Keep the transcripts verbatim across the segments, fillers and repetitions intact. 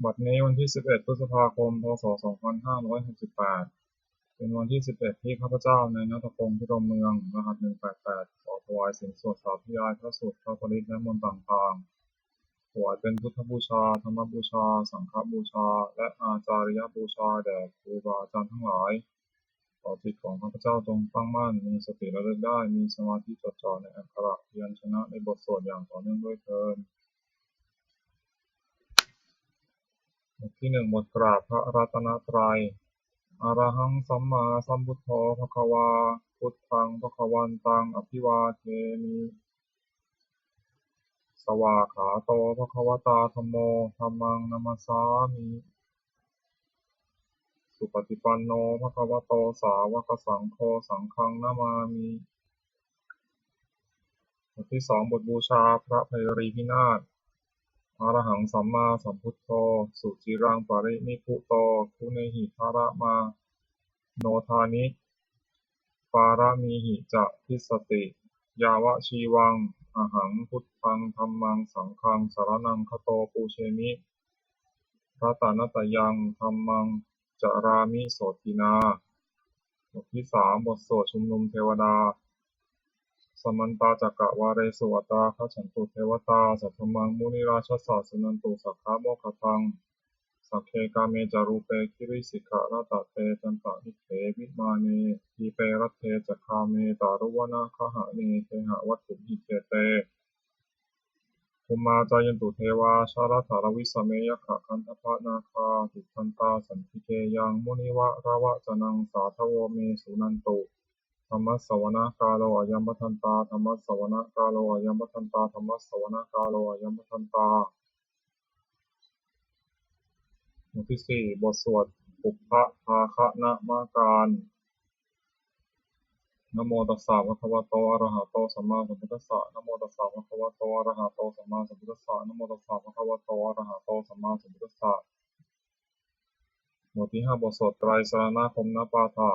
บัดนี้วันที่ สิบเอ็ด พฤษภาคม พ.ศ. สองพันห้าร้อยหกสิบแปด เป็นวันที่ สิบเอ็ด ที่ข้าพเจ้า นายณัฐพงษ์ พิรมเมือง รหัส หนึ่งแปดแปด ขอถวายสินสวดสาธยายพระสูตร พระปริตร และมนต์ต่างๆ ถวายเป็นพุทธบูชา ธรรมบูชา สังฆบูชา และอาจาริยบูชาแด่ครูบาอาจารย์ทั้งหลาย ขอจิตของข้าพเจ้าจงตั้งมั่น มีสติระลึกได้ มีสมาธิจดจ่อในอักขระพยัญชนะในบทสวดอย่างต่อเนื่องด้วยเทอญ บทที่หนึ่ง บทกราบพระรัตนตรัย Arahaṃ sammāsambuddho bhagavā, buddhaṃ bhagavantaṃ abhivādemi. Svākkhāto bhagavatā dhammo, dhammaṃ namassāmi. Supaṭipanno bhagavato sāvakasaṅgho, saṅghaṃ namāmi. บทที่สอง บทบูชาพระไพรีพินาศ Arahaṃ sammāsambuddho, suciraṃ parinibbuto, guṇehi dharamānodāni, pāramīhi ca dissati, yāvajīvaṃ ahaṃ buddhaṃ dhammaṃ saṅghaṃ saraṇaṃ gato, pūjemi ratanattayaṃ, dhammaṃ carāmi sotthinā. บทที่สาม บทสวดชุมนุมเทวดา Samantā cakkavāḷesu, atrāgacchantu devatā, saddhammaṃ munirājassa, suṇantu saggamokkhadaṃ. Sagge kāme ca rūpe girisikharataṭe cantalikkhe vimāne, dīpe raṭṭhe ca gāme taruvanagahane gehavatthumhi khette, bhummā cāyantu devā jalathalavisame yakkhagandhabbanāgā, tiṭṭhantā santike yaṃ munivaravacanaṃ sādhavo me suṇantu. Dhammassavanakālo ayambhadantā, dhammassavanakālo ayambhadantā, dhammassavanakālo ayambhadantā. บทที่สี่ บทสวดปุพพภาคนมการ Namo tassa bhagavato arahato sammāsambuddhassa. Namo tassa bhagavato arahato sammāsambuddhassa. Namo tassa bhagavato arahato sammāsambuddhassa. บทที่ห้า บทสวดไตรสรณคมนปาฐะ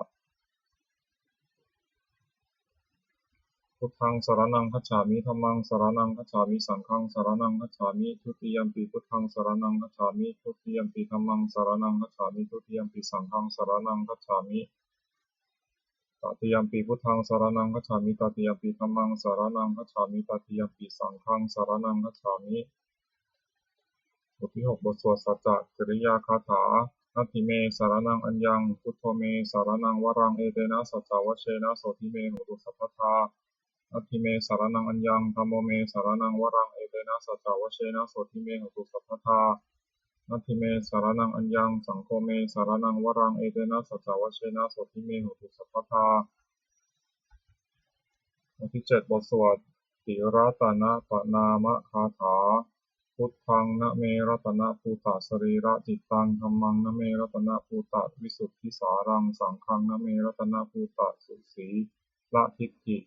Buddhaṃ saraṇaṃ gacchāmi, dhammaṃ saraṇaṃ gacchāmi, saṅghaṃ saraṇaṃ gacchāmi. Dutiyampi buddhaṃ saraṇaṃ gacchāmi, dutiyampi dhammaṃ saraṇaṃ gacchāmi, dutiyampi saṅghaṃ saraṇaṃ gacchāmi. Tatiyampi buddhaṃ saraṇaṃ gacchāmi, tatiyampi dhammaṃ saraṇaṃ gacchāmi, tatiyampi saṅghaṃ saraṇaṃ gacchāmi. บทที่หก บทสวดสัจจกิริยาคาถา Natthi me saraṇaṃ aññaṃ, buddho me saraṇaṃ varaṃ, etena saccavajjena sotthi me hotu sabbadā. Natthi me saraṇaṃ aññaṃ, dhammo me saraṇaṃ varaṃ, etena saccavajjena sotthi me hotu sabbadā. Natthi me saraṇaṃ aññaṃ, saṅgho me saraṇaṃ varaṃ, etena saccavajjena sotthi me hotu sabbadā. บทที่เจ็ด บทสวดติรัตนปรณามคาถา Buddhaṃ name ratanabhūtasarīracittaṃ, dhammaṃ name ratanabhūtavisuddhisāraṃ, saṅghaṃ name ratanabhūtasusīladiṭṭhi,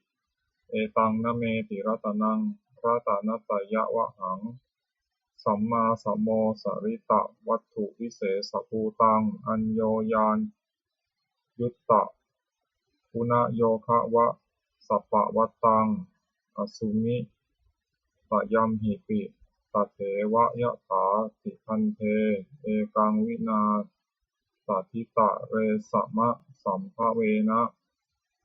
etaṃ name tiratanaṃ ratanattayavhaṃ, sammāsamosaritavatthuvise sabhūtaṃ, aññoññayuttaguṇayogavasappavattaṃ, asmiṃ tayamhipi tatheva yathāti. Khandhe ekaṃ vinā taditaresa ma saṃbhavena,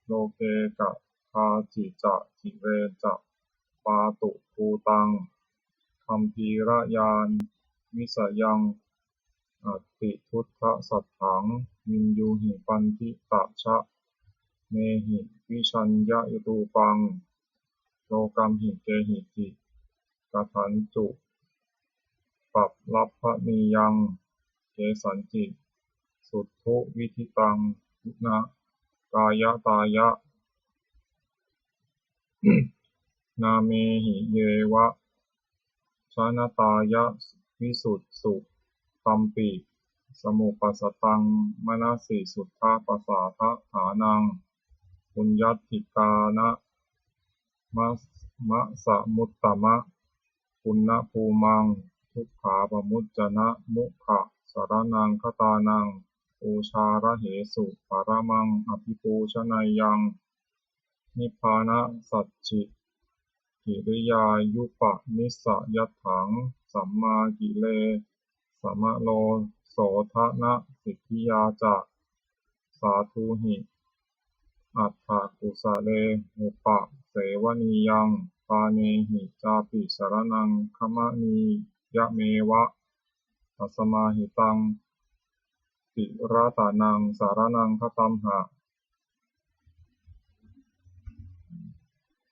loke kadāci ca cire ca pātubhūtaṃ, gambhīrañāṇavisayaṃ atiduṭṭhasatthaṃ, viññūhi paṇḍitajanehi vijaññarūpaṃ, lokamhi kehici katañcu palabhanīyaṃ, kesañci suddhuvidhitaṃ guṇakāyatāya, nāmehi yeva janatāya visuddhu, tampi samupassaduṃ manasi suddhapassadatthānaṃ, puññatthikāna masamuttama puññabhūmaṃ, dukkhāpamuccanamukkhasaraṇaṃ gatānaṃ, pūjārahesu paramaṃ abhipūjaneyyaṃ, nibbānasacchikiriyāyupanissayatthaṃ, sammākire samarosotanasiddhiyā ca. Sādhūhi atthakusalehi upasevanīyaṃ, dānehi cāpi saraṇaṃ gamanīyameva. Tasmā hi taṃ tiratanaṃ saraṇaṃ gatamha,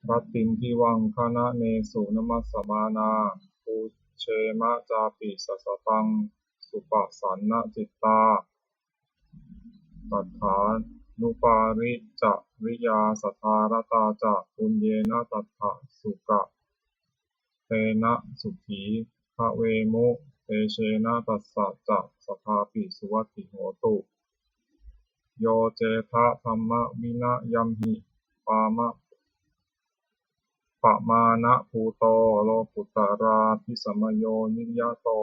rattiṃ dīvaṃ gaṇanesu namassāma. Pūjema cāpi sataṃ suppasannacittā, tathānupāricariyā saddhāratā ca, puññena tattha sukha tena sukhī bhavemu, tejena tassa ca sadā pi suvatthi hotu. Yo cettha dhammavinayamhi pama pamāṇabhūto, lokuttarābhisamayo niyāto,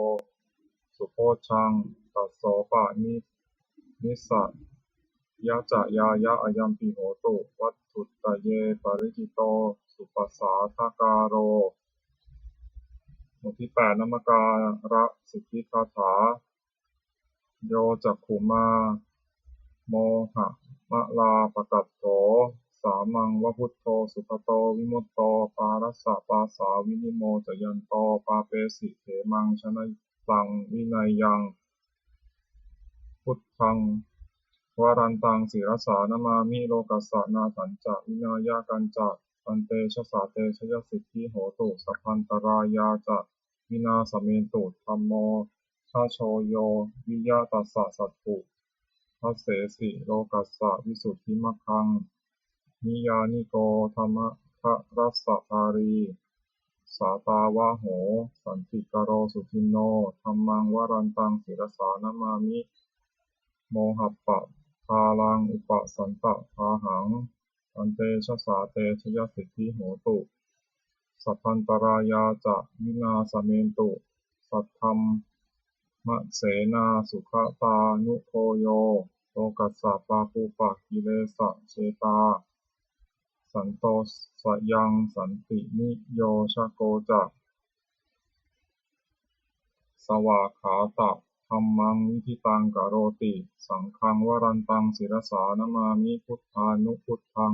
subojjhaṅ tasopanissayacayāya, ayampi hotu vatthuttaye parikkhito suppasādākāro. บทที่แปด นมการสิทธิคาถา Yo cakkhumā mohamalāpakaṭṭho, sāmaṃ va buddho sugato vimutto, pāpassa pāsā vinimocayanto, pāpesi khemaṃ janataṃ vinayaṃ. Buddhaṃ varantaṃ sirasā namāmi, lokassa nāthañca vināyakañca, tantejasā te jayasiddhi hotu, sabbantarāyā ca vināsamentu. Dhammo dhajo yo viya tassa satthu, dassesi lokassa visuddhimaggaṃ. Niyyāniko dhammadharassa dhārī, sātāvaho santikaro suciṇṇo, dhammaṃ varantaṃ sirasā namāmi, mohappadālaṃ upasantadāhaṃ, tantejasā te jayasiddhi hotu, sabbantarāyā ca vināsamentu. Saddhammasenā sugatānugo yo, lokassa pāpūpakilesajetā, santo sayaṃ santiniyojako ca, svākkhātadhammaṃ viditaṃ karoti. Saṅghaṃ varantaṃ sirasā namāmi, buddhānubuddhaṃ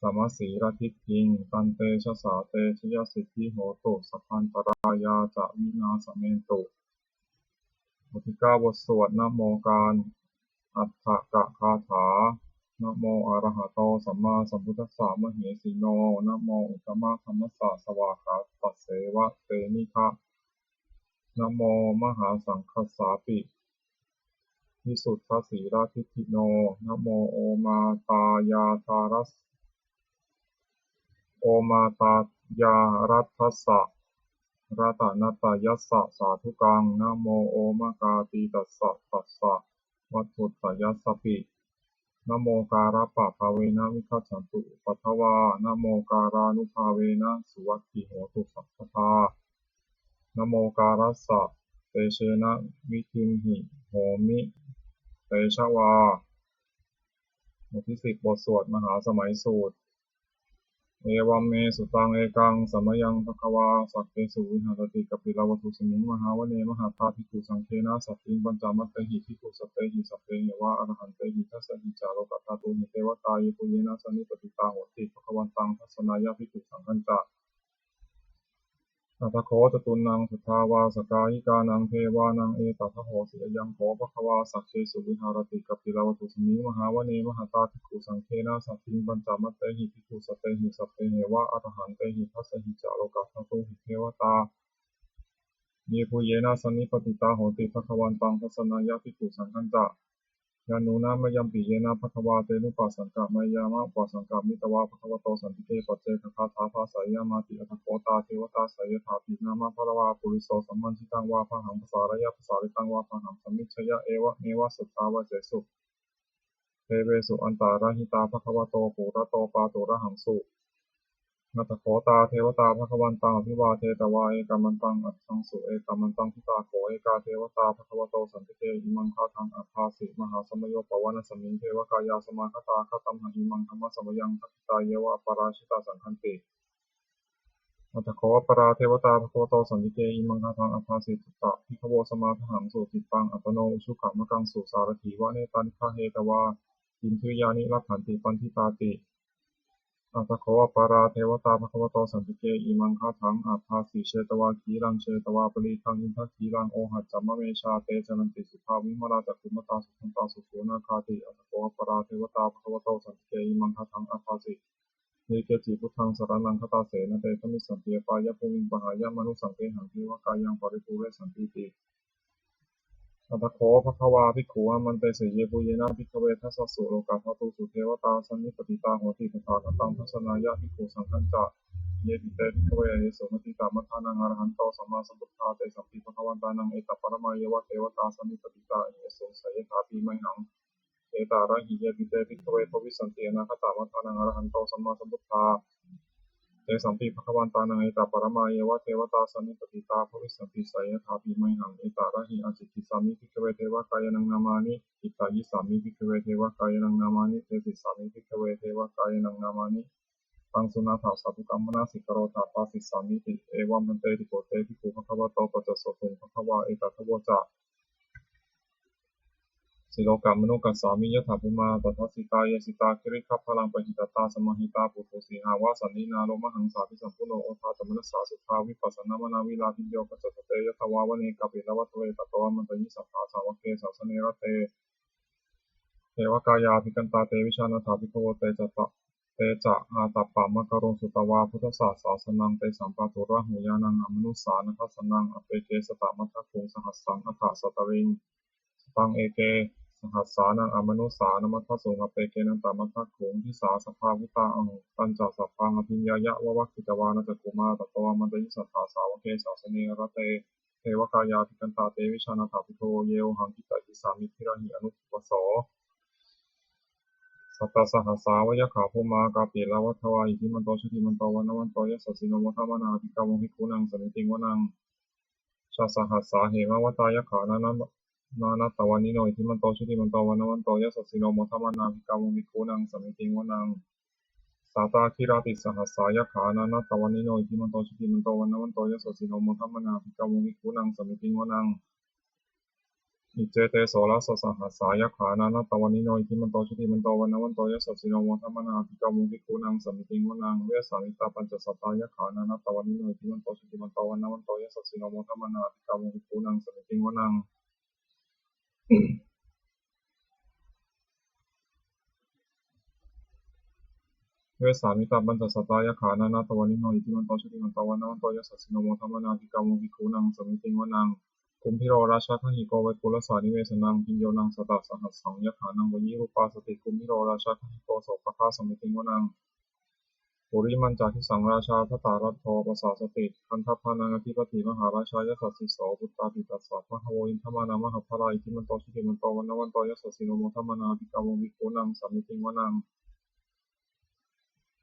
samasīladiṭṭhiṃ, tantejasā te jayasiddhi hotu, sabbantarāyā ca vināsamentu. บทที่เก้า บทสวดนะโมการอัฏฐกคาถา Namo arahato sammāsambuddhassa mahesino, namo uttamadhammassa svākkhātasseva tenidha, namo mahāsaṅghassāpi visuddhasīladiṭṭhino, namo omātyāraddhassa omātyāraddhassa ratanattayassa sādhukaṃ, namo omakātītassa tassa vatthuttayassapi, namokārappabhāvena vigacchantu upaddavā, namokārānubhāvena suvatthi hotu sabbadā, namokārassa tejena vidhimhi homi tejavā. บทที่สิบ บทสวดมหาสมัยสูตร Evaṃ me sutaṃ. Ekaṃ samayaṃ bhagavā sakkesu viharati kapilavatthusmiṃ mahāvane mahatā bhikkhusaṅghena saddhiṃ pañcamattehi bhikkhusatehi sabbeheva arahantehi. Dasahi ca lokadhātūhi devatā yebhuyyena sannipatitā honti bhagavantaṃ dassanāya bhikkhusaṅghañca. Atha kho catunnaṃ suddhāvāsakāyikānaṃ devānaṃ etadahosi: Ayaṃ kho bhagavā sakkesu viharati kapilavatthusmiṃ mahāvane mahatā bhikkhusaṅghena saddhiṃ pañcamattehi bhikkhusatehi sabbeheva arahantehi. Dasahi ca lokadhātūhi devatā yebhuyyena sannipatitā honti bhagavantaṃ dassanāya bhikkhusaṅghañca. Yannūna mayampi yena bhagavā tenupasaṅkameyyāma, upasaṅkamitvā bhagavato santike paccekagāthā bhāseyyāmāti. Atha kho tā devatā seyyathāpi nāma balavā puriso sammiñjitaṃ vā bāhaṃ pasāreyya, pasāritaṃ vā bāhaṃ sammiñjeyya, evameva suddhāvāsesu devesu antarahitā bhagavato purato pāturahaṃsu. Atha kho tā devatā bhagavantaṃ abhivādetvā ekamantaṃ aṭṭhaṃsu. Ekamantaṃ ṭhitā kho ekā devatā bhagavato santike imaṃ gāthaṃ abhāsi: Mahāsamayo pavanasmiṃ, devakāyā samāgatā; āgatamha imaṃ dhammasamayaṃ, dakkhitāyeva aparājitasaṅghanti. Atha kho aparā devatā bhagavato santike imaṃ gāthaṃ abhāsi: Tatra bhikkhavo samādahaṃsu cittaṃ attano ujukamakaṃsu, sārathīva nettāni gahetvā indriyāni rakkhanti paṇḍitāti. Atha kho aparā devatā bhagavato santike imaṃ gāthaṃ abhāsi: Chetvā khīlaṃ chetvā palīghaṃ indakhīlaṃ ohaccamanejā, te caranti suddhā vimalā cakkhumatā sudantā susunāgāti. Atha kho aparā devatā bhagavato santike imaṃ gāthaṃ abhāsi: Ye keci buddhaṃ saraṇaṃ gatāse, na te gamissanti apāyabhūmiṃ, pahāya mānusaṃ dehaṃ devakāyaṃ paripūressantīti. Atha kho bhagavā bhikkhū āmantesi: Yebhuyyena bhikkhave dasasu lokadhātūsu devatā sannipatitā honti tathāgataṃ dassanāya bhikkhusaṅghañca. Yepi te bhikkhave ahesuṃ atītamaddhānaṃ arahanto sammāsambuddhā, tesampi bhagavantānaṃ etaparamāyeva devatā sannipatitā ahesuṃ, seyyathāpi mayhaṃ etarahi. Yepi te bhikkhave bhavissanti anāgatamaddhānaṃ arahanto sammāsambuddhā, tesampi bhagavantānaṃ etaparamāyeva devatā sannipatitā bhavissanti, seyyathāpi mayhaṃ etarahi. Ācikkhissāmi bhikkhave devakāyānaṃ nāmāni, kittayissāmi bhikkhave devakāyānaṃ nāmāni, desissāmi bhikkhave devakāyānaṃ nāmāni, taṃ suṇātha sādhukaṃ manasikarotha bhāsissāmīti. Evaṃ bhanteti kho te bhikkhū bhagavato paccassosuṃ. Bhagavā etadavoca: Silokamanukassāmi, yattha bhummā tadassitā; ye sitā girigabbharaṃ, pahitattā samāhitā. Puthū sīhāva sallīnā, lomahaṃsābhisambhuno; odātamanasā suddhā, vippasannamanāvilā. Bhiyyo pañcasate ñatvā, vane kāpilavatthave; tato āmantayi satthā, sāvake sāsane rate. Devakāyā abhikkantā, te vijānātha bhikkhavo; te ca ta- te ca ātappamakaruṃ, sutvā buddhassa sāsanaṃ. Tesampāturahu ñāṇaṃ, amanussāna dassanaṃ; appeke satamaddakkhuṃ, sahassaṃ atha sattariṃ. Sataṃ eke sahassānaṃ, amanussānamaddasuṃ; appekenantamaddakkhuṃ, disā sabbā phuṭā ahuṃ. Tañca sabbaṃ abhiññāya, vavakkhitvāna cakkhumā; tato āmantayi satthā, sāvake sāsane rate. Devakāyā abhikkantā, te vijānātha bhikkhavo; ye vohaṃ kittayissāmi, girāhi anupubbaso. Sattasahassā va yakkhā, bhummā kāpilavatthavā; iddhimanto jutimanto, vaṇṇavanto yasassino; modamānā abhikkāmuṃ, bhikkhūnaṃ samitiṃ vanaṃ. Chasahassā hemavatā, yakkhā nāna- nānattavaṇṇino; iddhimanto jutimanto, vaṇṇavanto yasassino; modamānā abhikkāmuṃ, bhikkhūnaṃ samitiṃ vanaṃ. Sātāgirā tisahassā, yakkhā nānattavaṇṇino; iddhimanto jutimanto, vaṇṇavanto yasassino; modamānā abhikkāmuṃ, bhikkhūnaṃ samitiṃ vanaṃ. Iccete soḷasasahassā, yakkhā nānattavaṇṇino; iddhimanto jutimanto, vaṇṇavanto yasassino; modamānā abhikkāmuṃ, bhikkhūnaṃ samitiṃ vanaṃ. Vessāmittā pañcasatā, yakkhā nānattavaṇṇino; iddhimanto jutimanto, vaṇṇavanto yasassino; modamānā abhikkāmuṃ, bhikkhūnaṃ samitiṃ vanaṃ. Vessāmittā pañcasatā, yakkhā nānattavaṇṇino; iddhimanto jutimanto, vaṇṇavanto yasassino; modamānā abhikkāmuṃ, bhikkhūnaṃ samitiṃ vanaṃ. Kumbhīro rājagahiko, vepullassa nivesanaṃ; bhiyyo naṃ satasahassaṃ, yakkhānaṃ payirupāsati; kumbhīro rājagahiko, sopāga samitiṃ vanaṃ. Purimañca disaṃ rājā, dhataraṭṭho pasāsati; gandhabbānaṃ ādhipati, mahārājā yasassi so. Puttāpi tassa bahavo, indanāmā mahabbalā; iddhimanto jutimanto, vaṇṇavanto yasassino; modamānā abhikkāmuṃ, bhikkhūnaṃ samitiṃ vanaṃ.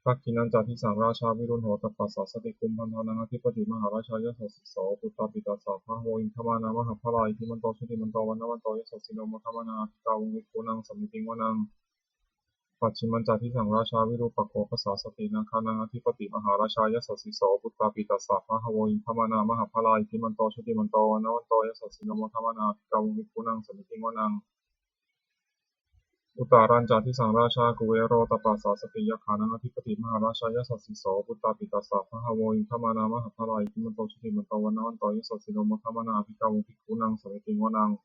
Dakkhiṇañca disaṃ rājā, virūḷho tappasāsati; kumbhaṇḍānaṃ ādhipati, mahārājā yasassi so. Puttāpi tassa bahavo, indanāmā mahabbalā; iddhimanto jutimanto, vaṇṇavanto yasassino; modamānā abhikkāmuṃ, bhikkhūnaṃ samitiṃ vanaṃ. Pacchimañca disaṃ rājā, virūpakkho pasāsati; nāgānaṃ ādhipati, mahārājā yasassi so. Puttāpi tassa bahavo, indanāmā mahabbalā; iddhimanto jutimanto, vaṇṇavanto yasassino; modamānā abhikkāmuṃ, bhikkhūnaṃ samitiṃ vanaṃ. Uttarañca disaṃ rājā, kuvero tappasāsati; yakkhānaṃ ādhipati, mahārājā yasassi so. Puttāpi tassa bahavo, indanāmā mahabbalā; iddhimanto jutimanto, vaṇṇavanto yasassino; modamānā abhikkāmuṃ, bhikkhūnaṃ samitiṃ vanaṃ.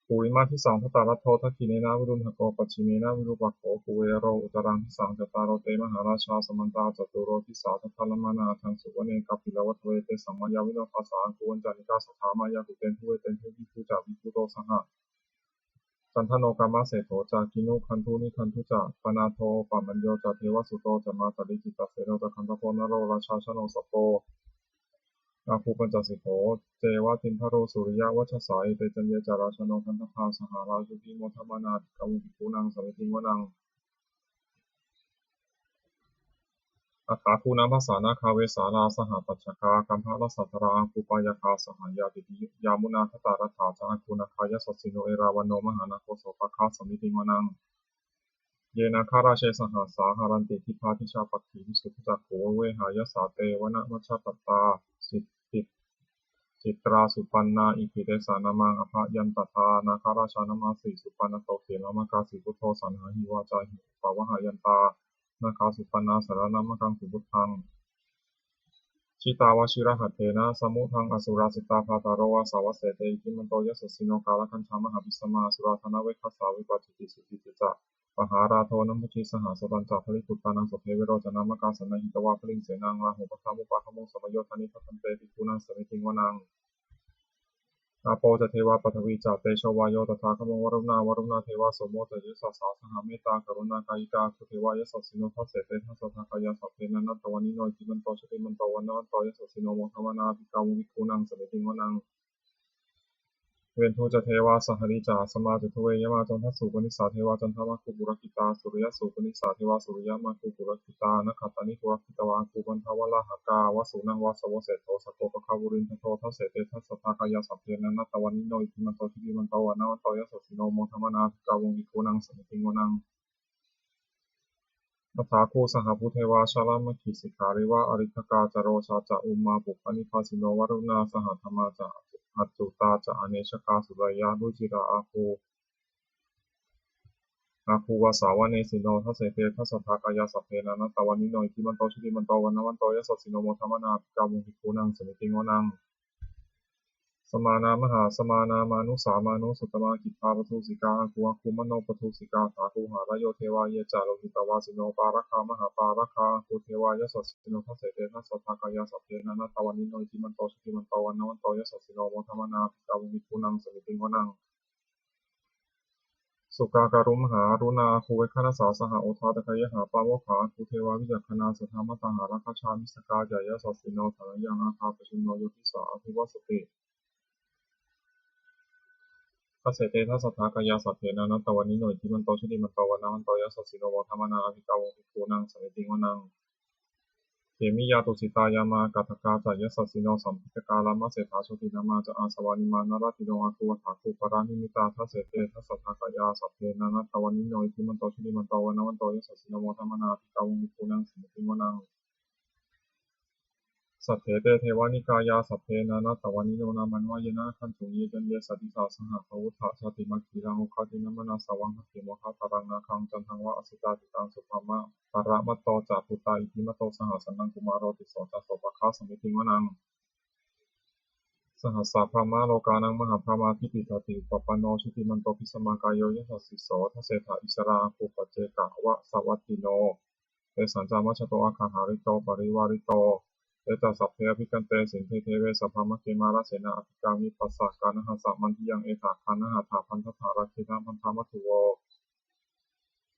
Purimadisaṃ dhataraṭṭho, dakkhiṇena virūḷhako; pacchimena virūpakkho, kuvero uttaraṃ disaṃ. Cattāro te mahārājā, samantā caturo disā; daddallamānā aṭṭhaṃsu, vane kāpilavatthave. Tesaṃ māyāvino dāsā, āgū vañcanikā saṭhā; māyā kuṭeṇḍu veṭeṇḍu, viṭū ca viṭuṭo saha; candano kāmaseṭṭho ca, kinnughaṇḍu nighaṇḍu ca; panādo opamañño ca, devasūto ca mātali; cittaseno ca gandhabbo, naḷo rājā janosabho; āgū pañcasikho ceva, timbarū suriyavacchasā. Ete caññe ca rājāno, gandhabbā saha rājubhi; modamānā abhikkāmuṃ, bhikkhūnaṃ samitiṃ vanaṃ. Athāgū nābhasā nāgā, vesālā sahatacchakā; kambalassatarā āgū, pāyāgā saha ñātibhi; yāmunā dhataraṭṭhā ca, āgū nāgā yasassino; erāvaṇo mahānāgo, sopāga samitiṃ vanaṃ. Ye nāgarāje sahasā haranti, dibbā dijā pakkhi visuddhacakkhū, vehāyasā te vanamajjhapattā, citti- citrā supaṇṇā iti tesa nāmaṃ. Abhayantadā nāgarājānamāsi, supaṇṇato khemamakāsi buddho, saṇhāhi vācāhi upavhayantā, nāgā supaṇṇā saraṇamakaṃsu buddhaṃ. Jitā vajirahatthena samuddaṃ asurā sitā, bhātaro vāsavassete iddhimanto yasassino, kālakañjā mahābhismā asurā dānaveghasā, vepacitti sucitti ca pahārādo namucī saha. Satañca baliputtānaṃ sabbe verocanāmakā, sannayhitvā baliṃ senaṃ rāhubhaddamupāgamuṃ, samayodāni bhaddante bhikkhūnaṃ samitiṃ vanaṃ. Āpo ca devā paṭhavī ca tejo vāyo tadāgamuṃ, varuṇā vāruṇā devā somo ca yasasā saha, mettākaruṇākāyikā āgū devā yasassino, dasete dasadhā kāyā sabbe nānattavaṇṇino, iddhimanto jutimanto vaṇṇavanto yasassino, modamānā abhikkāmuṃ bhikkhūnaṃ samitiṃ vanaṃ. Veṇḍū ca devā sahalī ca asamā ca duve yamā, candassūpanisā devā candamāgū purakkhitā, suriyassūpanisā devā suriyamāgū purakkhitā, nakkhattāni purakkhitvā āgū mandavalāhakā, vasūnaṃ vāsavo seṭṭho sakkopāga purindado, dasete dasadhā kāyā sabbe nānattavaṇṇino, iddhimanto jutimanto vaṇṇavanto yasassino, modamānā abhikkāmuṃ bhikkhūnaṃ samitiṃ vanaṃ. Athāgū sahabhū devā jalamaggisikhāriva, ariṭṭhakā ca rojā ca ummāpupphanibhāsino, varuṇā sahadhammā ca accutā ca anejakā, sūleyyarucirā āgū āgū vāsavanesino, dasete dasadhā kāyā sabbe nānattavaṇṇino, iddhimanto jutimanto vaṇṇavanto yasassino, modamānā abhikkāmuṃ bhikkhūnaṃ samitiṃ vanaṃ. Samānā mahāsamānā mānusā mānusuttamā, khiḍḍāpadūsikā āgū āgū manopadūsikā, athāgū harayo devā ye ca lohitavāsino, pāragā mahāpāragā āgū devā yasassino, dasete dasadhā kāyā sabbe nānattavaṇṇino, iddhimanto jutimanto vaṇṇavanto yasassino, modamānā abhikkāmuṃ bhikkhūnaṃ samitiṃ vanaṃ. Sukkā karumhā aruṇā āgū veghanasā saha, odātagayhā pāmokkhā āgū devā vicakkhaṇā, sadāmattā hāragajā missakā ca yasassino, thanayaṃ āga pajjunno yo disā abhivassati, dasete dasadhā kāyā sabbe nānattavaṇṇino, iddhimanto jutimanto vaṇṇavanto yasassino, modamānā abhikkāmuṃ bhikkhūnaṃ samitiṃ vanaṃ. Khemiyā tusitā yāmā kaṭṭhakā ca yasassino, lambitakā lāmaseṭṭhā jotināmā ca āsavā, nimmānaratino āgū athāgū paranimmitā, dasete dasadhā kāyā sabbe nānattavaṇṇino, iddhimanto jutimanto vaṇṇavanto yasassino, modamānā abhikkāmuṃ bhikkhūnaṃ samitiṃ vanaṃ. Saṭṭhete devanikāyā sabbe nānattavaṇṇino, nāmanvayena āgañchuṃ ye caññe sadisā saha, pavutthajātimakkhīlaṃ oghatiṇṇamanāsavaṃ, dakkhemoghataraṃ nāgaṃ candaṃva asitātitaṃ, subrahmā paramatto ca puttā iddhimato saha, sanaṅkumāro tisso ca sopāga samitiṃ vanaṃ. Sahassabrahmalokānaṃ mahābrahmābhitiṭṭhati, upapanno jutimanto bhismākāyo yasassi so, dasettha issarā āgū paccekavasavattino, tesañca majjhato āga hārito parivārito, te ca sabbe abhikkante sinde deve sabrahmake, mārasenā abhikkāmi passa kaṇhassa mandiyaṃ, etha gaṇhatha bandhatha rāgena bandhamatthu vo,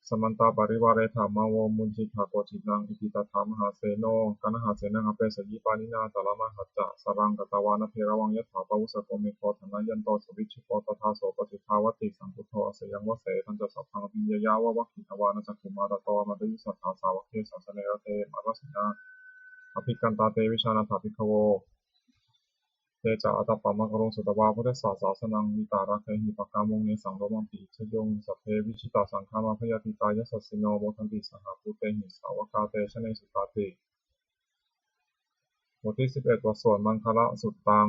samantā parivāretha mā vo muñcittha koci naṃ. Iti tattha mahāseno kaṇhasenaṃ apesayi, pāṇinā talamāhacca saraṃ katvāna bheravaṃ, yathā pāvussako megho thanayanto savijjuko, tadā so paccudāvatti saṅkuddho asayaṃvase, tañca sabbaṃ abhiññāya vavakkhitvāna cakkhumā, tato āmantayi satthā sāvake sāsane rate, mārasenā abhikkantā te vijānātha bhikkhavo. Te ca ātappamakaruṃ sutvā buddhassa sāsanaṃ, vītarāgehi pakkāmuṃ nesaṃ lomampi iñjayuṃ. Sabbe vijitasaṅgāmā bhayātītā yasassino, modanti saha bhūtehi sāvakā te janesutāti. บทที่สิบเอ็ด บทสวดมังคลสุตตัง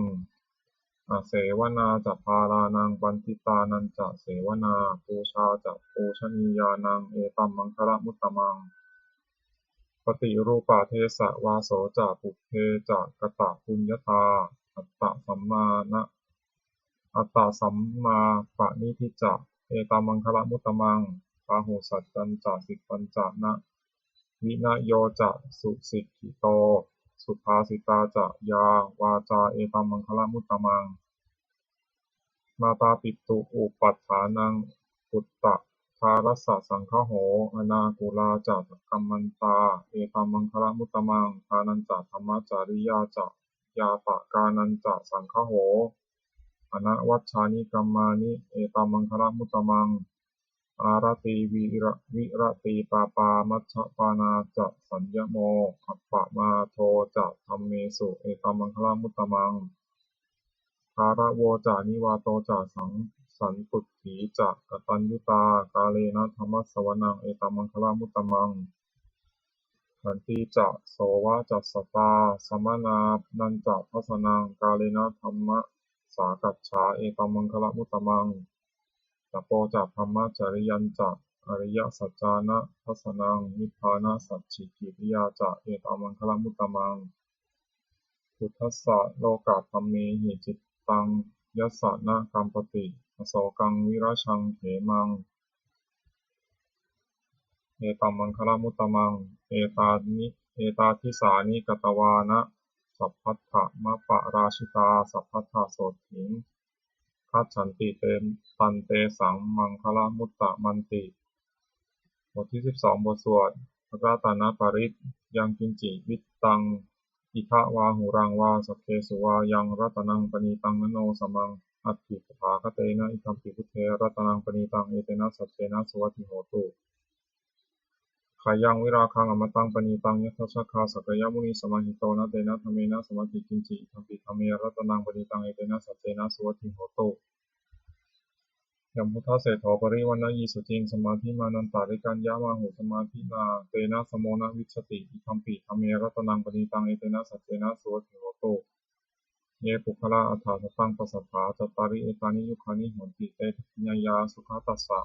Asevanā ca bālānaṃ, paṇḍitānañca sevanā, pūjā ca pūjanīyānaṃ, etammaṅgalamuttamaṃ. Paṭirūpadesavāso ca, pubbe ca katapuññatā, attasammāna attasammāpaṇidhi ca, etammaṅgalamuttamaṃ. Bāhusaccañca sippañca na vinayo ca susikkhito, subhāsitā ca yā vācā, etammaṅgalamuttamaṃ. Mātāpituupaṭṭhānaṃ, puttāgārassa saṅgaho, anākulā ca kammantā, etammaṅgalamuttamaṃ. Dānañca dhammacariyā ca, ñātakānañca saṅgaho, anavajjāni kammāni, etammaṅgalamuttamaṃ. Āratī vira- viratī pāpā majjapānā ca saññamo, appamādo ca dhammesu, etammaṅgalamuttamaṃ. Gāravo ca nivāto ca saṃ- santuṭṭhī ca kataññutā, kālena dhammassavanaṃ, etammaṅgalamuttamaṃ. Khantī ca sovacassatā, samaṇānañca dassanaṃ, kālena dhammasākacchā, etammaṅgalamuttamaṃ. Tapo ca brahmacariyañca, ariyasaccāna dassanaṃ, nibbānasacchikiriyā ca, etammaṅgalamuttamaṃ. Phuṭṭhassa lokadhammehi, cittaṃ yassa na kampati, asokaṃ virajaṃ khemaṃ, etammaṅgalamuttamaṃ. Etāni, etādisāni katvāna, sabbatthamaparājitā, sabbattha sotthiṃ gacchanti, te, tantesaṃ maṅgalamuttamanti. บทที่ สิบสอง บทสวด Ratanaparitta. Yaṅkiñci vittaṃ idha vā huraṃ vā, saggesu vā yaṃ ratanaṃ paṇītaṃ, na no samaṃ atthi tathāgatena, idampi buddhe ratanaṃ paṇītaṃ, etena saccena suvatthi hotu. Khayaṃ virāgaṃ amataṃ paṇītaṃ, yadajjhagā sakyamunī samāhito, na tena dhammena samatthi kiñci, idampi dhamme ratanaṃ paṇītaṃ, etena saccena suvatthi hotu. Yambuddhaseṭṭho parivaṇṇayī suciṃ, samādhimānantarikaññamāhu, samādhinā tena samo na vijjati, idampi dhamme ratanaṃ paṇītaṃ, etena saccena suvatthi hotu. Ye puggalā aṭṭha sataṃ pasatthā, cattāri etāni yugāni honti, te dakkhiṇeyyā sugatassa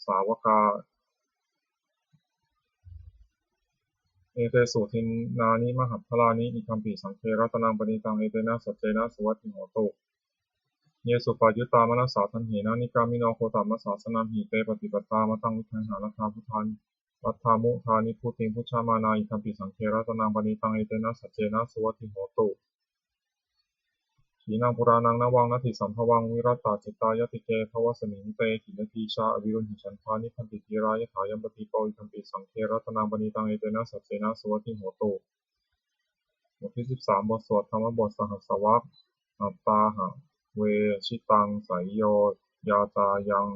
sāvakā, etesu dinnāni mahapphalāni, idampi saṅghe ratanaṃ paṇītaṃ, etena saccena suvatthi hotu. Ye suppayuttā manasā daḷhena, nikkāmino gotamasāsanamhi, te pattipattā mataṃ vigayha, laddhā buddhan, laddhā mudhā nibbutiṃ bhuñjamānā, idampi saṅghe ratanaṃ paṇītaṃ, etena saccena suvatthi hotu. Khīṇaṃ purāṇaṃ navaṃ natthi sambhavaṃ, virattacittāyatike bhavasmiṃ, te khīṇabījā aviruḷhichandā, nibbanti dhīrā yathāyampadīpo, idampi saṅghe ratanaṃ paṇītaṃ, etena saccena suvatthi hotu. บทที่ สิบสาม บทสวดธรรมบทสหัสวรรค Attāha ve jitaṃ seyyo yācāyaṃ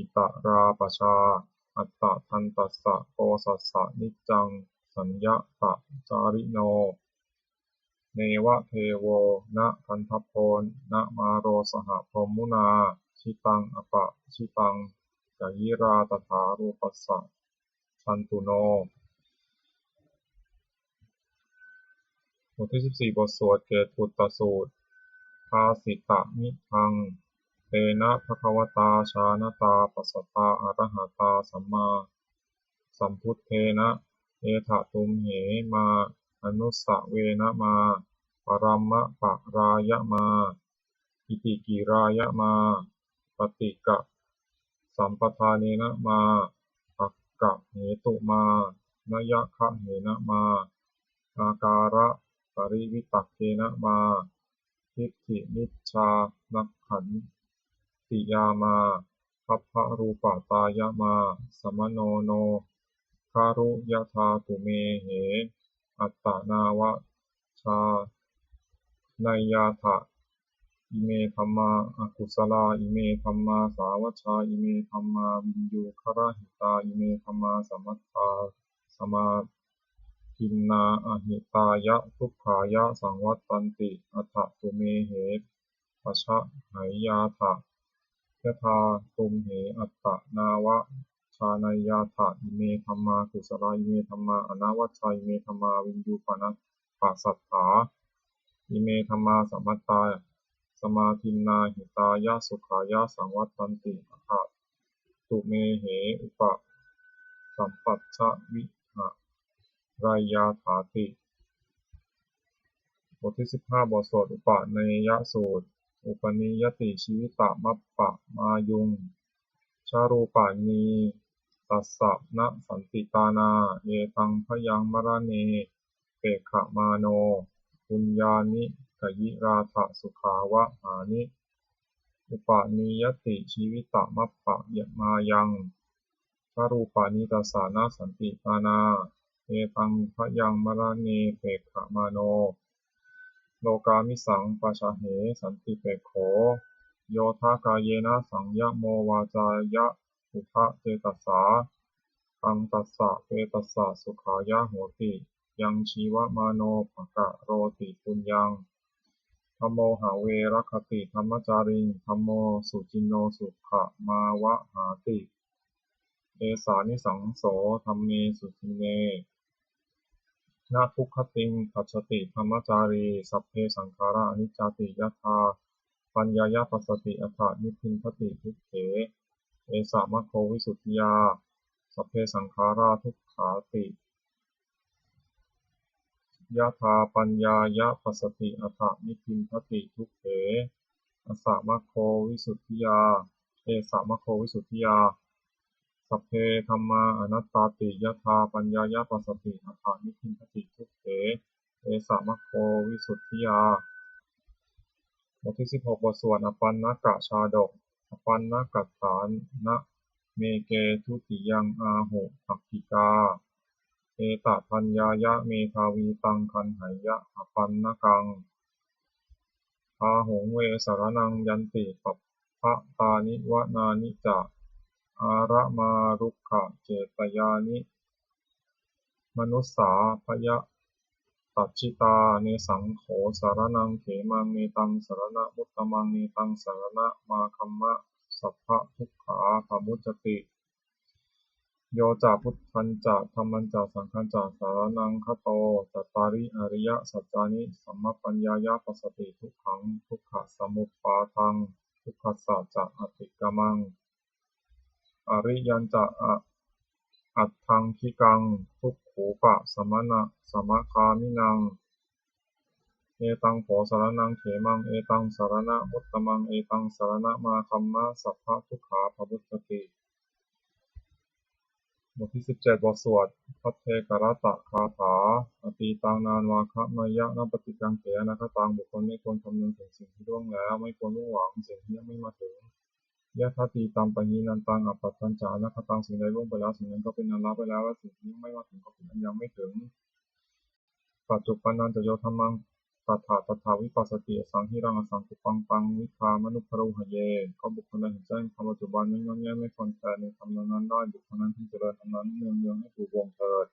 itarā pajā, attadantassa kosassa niccaṃ saññatacārino, neva devo na gandhabbo na māro saha brahmunā, jitaṃ apajitaṃ sayirā tathārūpassa jantuno. บทที่ สิบสี่ บทสวดเกตปุตตสูตร Bhāsitamidaṃ tena bhagavatā jānatā passatā arahatā sammāsambuddhena, etha tumhe mā anussavena mā paramaparāya mā itikirāya mā paṭikka sampadanena mā pakkahetu mā nayagahena mā ākāraparivitakkena mā diṭṭhimicchānakkhantiyā mā gabbarūpatāya mā samāno no garuyathā tumhehi attanāvajjānayyatha ime dhammā akusalā, ime dhammā sāvajjā, ime dhammā viññūgarahitā, ime dhammā samattā samādinnā ahitāya dukkhāya saṃvattanti. Atha tumhehi pajānayyātha yathā tumhe attanāvajjānayyātha, ime dhammā kusalā, ime dhammā anavajjā, ime dhammā viññūpanāpasatthā, ime dhammā samattā samādinnā hitāya sukhāya saṃvattanti. Atha tumhehi upasampajja vihārayyāthāti. บทที่ สิบห้า บทสวดอุปเนยสูตร Upanīyati jīvitamappamāyuṃ jarūpanītassanāsantiṭṭhānā, etaṃ bhayaṃ maraṇe pekkhamāno puññāni kayirātha sukhāvahāni. Upanīyati jīvitamappamāyuṃ jarūpanītassanāsantiṭṭhānā, etaṃ bhayaṃ maraṇe pekkhamāno lokāmisaṃ pajāhe santipekkho. Yo dha kāyena saṃyamo vācāya uda cetasā taṃ tassa petassa sukhāya hoti. Yaṃ jīvamāno pakaroti puññaṃ Dhammo have rakkhati dhammacāriṃ, dhammo suciṇṇo sukhamāvahāti. Esā nisaṃso dhammesu jine, na duggatiṃ gacchati dhammacārī. Sabbe saṅkhārā aniccāti, yadā paññāya passati, atha nibbindati dukkhe, esa maggo visuddhiyā. Sabbe saṅkhārā dukkhāti, yadā paññāya passati, atha nibbindati dukkhe, esa maggo visuddhiyā, esa maggo visuddhiyā. Sabbe dhammā anattāti, yadā paññāya passati, atha nibbindati dukkhe, esa maggo visuddhiyā. บทที่สิบหก บทสวดอปัณณกชาดก Apaṇṇakaṭṭhāna me ke dutiyaṃ āhu pakkikā, etapaññāya medhāvī taṃ gaṇheyya apaṇṇakaṃ. Āhuṃ ve saraṇaṃ yanti pabbatāni vanāni ca, āramā rukkha cedayāni manussā bhayapajjitā. Nesaṃ kho saraṇaṃ khemaṃ, netaṃ saraṇamuttamaṃ, netaṃ saraṇamāgamma, sabba dukkhā pamuccati. Yo ca buddhañca dhammañca saṅghañca saraṇaṃ gato, cattāri ariyasaccāni samappanyāya passati, dukkhaṃ dukkhasamuppādaṃ dukkhassa ca atikkamaṃ, ariyañca a- aṭṭhaṅgikaṃ dukkhūpasamana- samagāminaṃ. Etaṃ kho saraṇaṃ khemaṃ, etaṃ saraṇamuttamaṃ, etaṃ saraṇamāgamma, sabba dukkhā pamuccati. บทที่สิบเจ็ด บทสวดภัทเทกรัตตคาถา Atītaṃ nānvāgameyya nappaṭikaṅkhe anāgataṃ. บุคคลไม่ควรคำนึงถึงสิ่งที่ล่วงแล้ว ไม่ควรมุ่งหวังสิ่งที่ยังไม่มาถึง Yadatītaṃ pahīnantaṃ appattañca anāgataṃ. สิ่งใดล่วงไปแล้ว สิ่งนั้นก็เป็นอันละไปแล้ว และสิ่งที่ยังไม่มาถึงก็เป็นอันยังไม่ถึง Paccuppannañca yo dhammaṃ tattha tattha vipassati, asaṃhīraṃ asaṅkuppaṃ taṃ viddhā manubrūhaye. ก็บุคคลใดเห็นแจ้งธรรมปัจจุบัน ไม่งอนแง่นไม่คลอนแคลนในธรรมนั้นๆได้ บุคคลนั้นพึงเจริญธรรมนั้นเนืองๆ ให้ถูกวงเถิด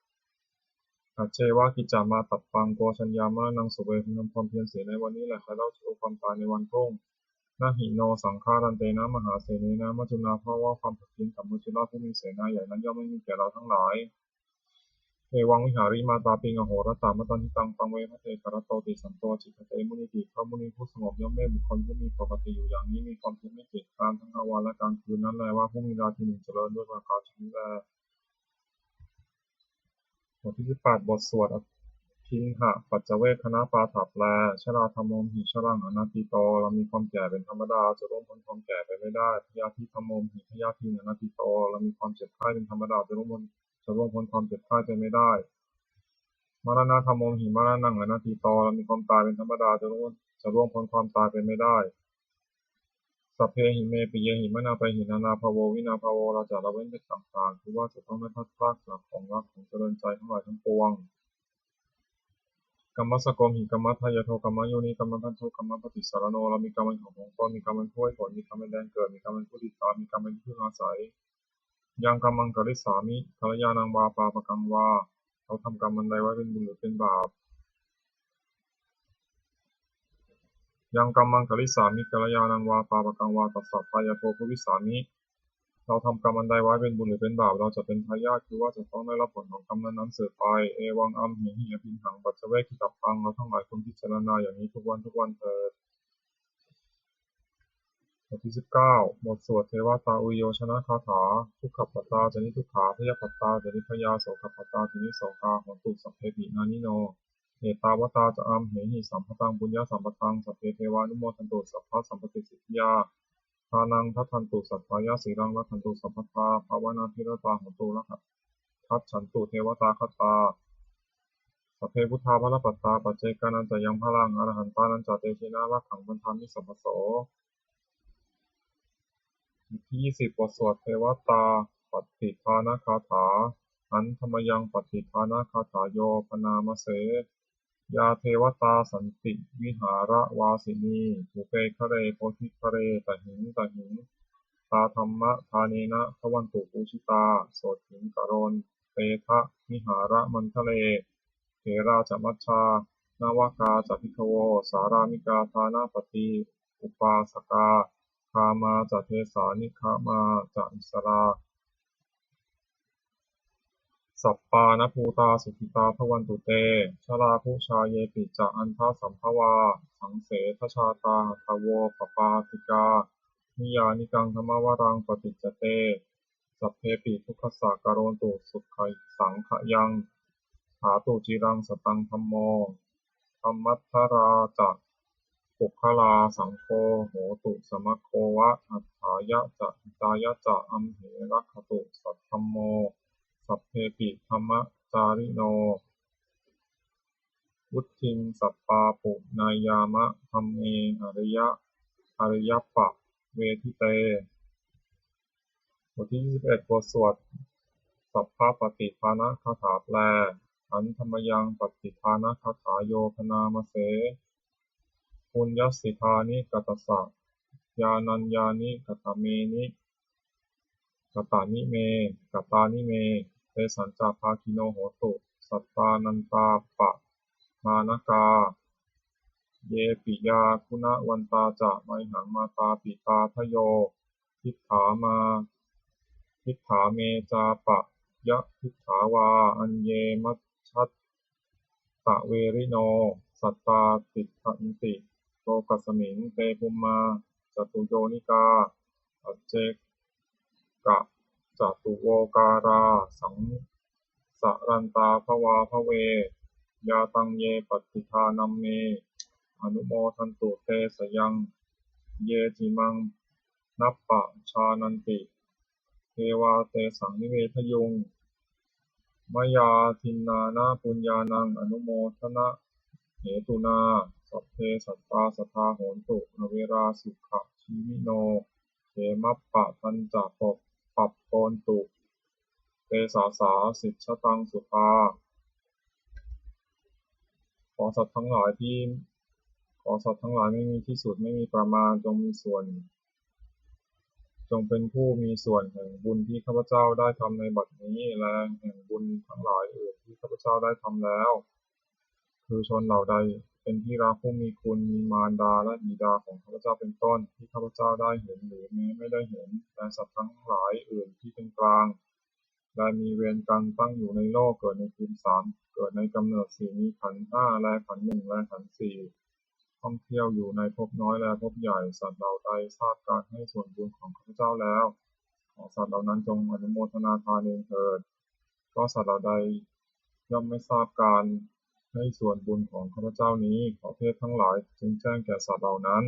Ajjeva kiccamātappaṃ ko jaññā maraṇaṃ suve. พึงทำความเพียรเสียในวันนี้แหละ ใครเล่าจะรู้ความตายในวันพรุ่ง Na hi no saṅgarantena mahāsenena maccunā bhava. ความผัดเพี้ยนกับมัจจุราชผู้มีเสนาใหญ่นั้น ย่อมไม่มีแก่เราทั้งหลาย Evaṃ vihārimātāpiṃ ahorattamatanditaṃ, taṃ ve bhaddekarattoti santo ācikkhate munīti. พระมุนีผู้สงบย่อมเรียกบุคคลผู้มีปกติอยู่อย่างนี้ มีความเพียรไม่เกียจคร้านทั้งกลางวันและกลางคืนนั้นแล ว่าผู้มีราตรีหนึ่งเจริญ ด้วยประการฉะนี้แล บทที่สิบแปด บทสวดอภิณหปัจจเวกขณปาฐะแปล Jarādhammomhi jaraṃ anatīto. เรามีความแก่เป็นธรรมดา จะล่วงพ้นความแก่ไปไม่ได้ Byādhidhammomhi byādhiṃ anatīto. เรามีความเจ็บไข้เป็นธรรมดา จะล่วงพ้น จะล่วงพ้นความเจ็บไข้ไปไม่ได้ Maraṇadhammomhi maraṇaṃ anatīto. เรามีความตายเป็นธรรมดา จะล่วง จะล่วงพ้นความตายไปไม่ได้ Sabbehi me piyehi manāpehi nānābhāvo vinābhāvo. เราจะละเว้นไปต่างๆ คือว่าจะต้องไม่พลัดพรากจากของรักของเจริญใจทั้งหลายทั้งปวง Kammassakomhi kammadāyādo kammayoni kammabandhu kammapaṭisaraṇo. เรามีกรรมเป็นของของตน มีกรรมเป็นผู้ให้ผล มีกรรมเป็นแดนเกิด มีกรรมเป็นที่พึ่งอาศัย Yaṃ kammaṃ karissāmi kalyāṇaṃ vā pāpakaṃ vā. เราทำกรรมอันใดไว้เป็นบุญหรือเป็นบาป Yaṃ kammaṃ karissāmi kalyāṇaṃ vā pāpakaṃ vā tassa dāyādo bhavissāmi. เราทำกรรมอันใดไว้เป็นบุญหรือเป็นบาป เราจะเป็นทายาท คือว่าจะต้องได้รับผลของกรรมนั้นๆสืบไป Evaṃ amhehi abhiṇhaṃ paccavekkhitavvaṃ. เราทั้งหลายควรพิจารณาอย่างนี้ทุกวันทุกวันเถิด บทที่สิบเก้า บทสวดเทวตาอุยโยชนคาถา Dukkhappattā ca niddukkhā bhayappattā ca nibbhayā sokappattā ca nissokā hontu sabbepi pāṇino. Ettāvatā ca amhehi sambhataṃ puññasampadaṃ sabbe devānumodantu sabbasampattisiddhiyā. Dānaṃ dadantu saddhāya sīlaṃ rakkhantu sabbadā bhāvanābhiratā hontu gacchantu devatāgatā. Sabbe buddhā balappattā paccekānañca yaṃ balaṃ arahantānañca tejena rakkhaṃ bandhāmi sabbaso. บทที่ยี่สิบ บทสวดเทวตาปัตติทานคาถา Handa mayaṃ pattidānagāthāyo bhaṇāma se. Yā devatā santi vihāravāsinī thūpe ghare bodhighare tahiṃ tahiṃ, tā dhammadānena bhavantu pūjitā sotthiṃ karontedha vihāramaṇḍale. Therā ca majjhā navakā ca bhikkhavo, sārāmikā dānapatī upāsakā, gāmā ca desā nigamā ca issarā, sappāṇabhūtā sukhitā bhavantu te. Jalābujā yepi ca aṇḍasambhavā, saṃsedajātā athavopapātikā, niyyānikaṃ dhammavaraṃ paṭicca te, sabbepi dukkhassa karontu saṅkhayaṃ. Ṭhātu ciraṃ sataṃ dhammo, dhammaddharā ca puggalā, saṅgho hotu samaggo va, atthāya ca hitāya ca. Amhe rakkhatu saddhammo, sabbepi dhammacārino, vuḍḍhiṃ sampāpuṇeyyāma, dhamme ariyappavedite. บทที่ยี่สิบเอ็ด บทสวดสัพพปฏิภาณคาถาแปล Handa mayaṃ pattidānagāthāyo bhaṇāma se. Puññassidāni katassa, yānaññāni katāni me, katāni me, katāni me, tesañca bhāgino hontu sattānantāpamāṇakā. Ye piyā guṇavantā ca, mayhaṃ mātāpitādayo, diṭṭhā mā, diṭṭhā me cāpyadiṭṭhā vā, aññe majjhattaverino, sattā tiṭṭhanti lokasmiṃ, te bhummā catuyonikā, paccekagātugokā, saṃsarantā bhavābhave. Yā taṃ ye pattidānamme, anumodantu te sayaṃ. Ye cimaṃ nappajānanti, devā tesaṃ nivedayuṃ. Mayā dinnāna puññānaṃ, anumodanahetunā, sabbe sattā sadā hontu, averā sukhajīvino, khemappadañca pab- pabbontu, te sāsā sijjhataṃ sukhā. ขอสัตว์ทั้งหลายที่ ขอสัตว์ทั้งหลายไม่มีที่สุด ไม่มีประมาณ จงมีส่วน จงเป็นผู้มีส่วนแห่งบุญที่ข้าพเจ้าได้ทำในบัดนี้ และแห่งบุญทั้งหลายอื่นที่ข้าพเจ้าได้ทำแล้ว คือชนเหล่าใดเป็นที่รัก ผู้มีคุณ มีมารดาและบิดาของข้าพเจ้าเป็นต้น ที่ข้าพเจ้าได้เห็นหรือแม้ไม่ได้เห็น และสัตว์ทั้งหลายอื่นที่เป็นกลาง และมีเวรกัน ตั้งอยู่ในโลก เกิดในภูมิสาม เกิดในกำเนิดสี่ มีขันธ์ห้าและขันธ์หนึ่งและขันธ์สี่ ท่องเที่ยวอยู่ในภพน้อยและภพใหญ่ สัตว์เหล่าใดทราบการให้ส่วนบุญของข้าพเจ้าแล้ว ขอสัตว์เหล่านั้นจงอนุโมทนาทานเองเถิด เพราะสัตว์เหล่าใดย่อมไม่ทราบการให้ส่วนบุญของข้าพเจ้านี้ ขอเทพทั้งหลายจงแจ้งแก่สัตว์เหล่านั้น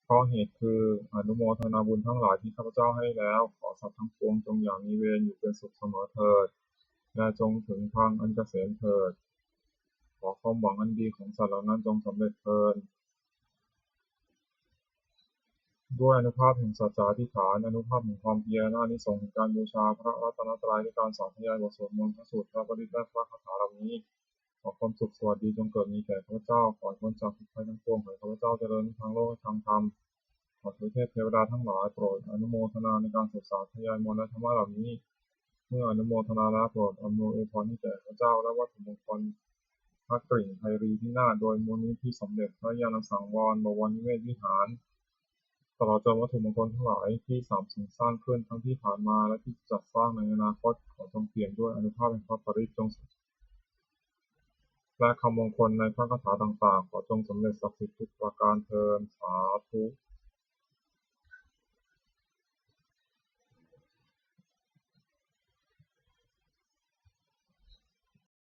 เพราะเหตุคืออนุโมทนาบุญทั้งหลายที่ข้าพเจ้าให้แล้ว ขอสัตว์ทั้งปวงจงอย่ามีเวร อยู่เป็นสุขเสมอเถิด และจงถึงทางอันเกษมเถิด ขอความหวังอันดีของสัตว์เหล่านั้นจงสำเร็จเทอญ ด้วยอานุภาพแห่งสัจจาธิษฐาน อานุภาพแห่งความเพียร อานิสงส์แห่งการบูชาพระรัตนตรัย ด้วยการสาธยายบทสวดมนต์ พระสูตร พระปริตร และพระคาถาเหล่านี้ ขอความสุขสวัสดีจงเกิดมีแก่ข้าพเจ้า ขอให้พ้นจากทุกข์ภัยทั้งปวง ขอให้ข้าพเจ้าเจริญทั้งทางโลกและทางธรรม ขอทวยเทพเทวดาทั้งหลายโปรดอนุโมทนาในการสวดสาธยายมนต์และธรรมะเหล่านี้ เมื่ออนุโมทนาแล้วโปรดอำนวยอวยพรให้แก่ข้าพเจ้า และวัตถุมงคลพระกริ่งไพรีพินาศ โดยมูลนิธิสมเด็จพระญาณสังวรบวรนิเวศวิหาร ตลอดจนวัตถุมงคลทั้งหลายที่สามสรรค์สร้างขึ้นทั้งที่ผ่านมาและที่จะจัดสร้างในอนาคต ขอจงเปี่ยมด้วยอานุภาพแห่งพระปริตร จง และคำมงคลในพระคาถาต่างๆ ขอจงสำเร็จศักดิ์สิทธิ์ทุกประการเทอญ สาธุ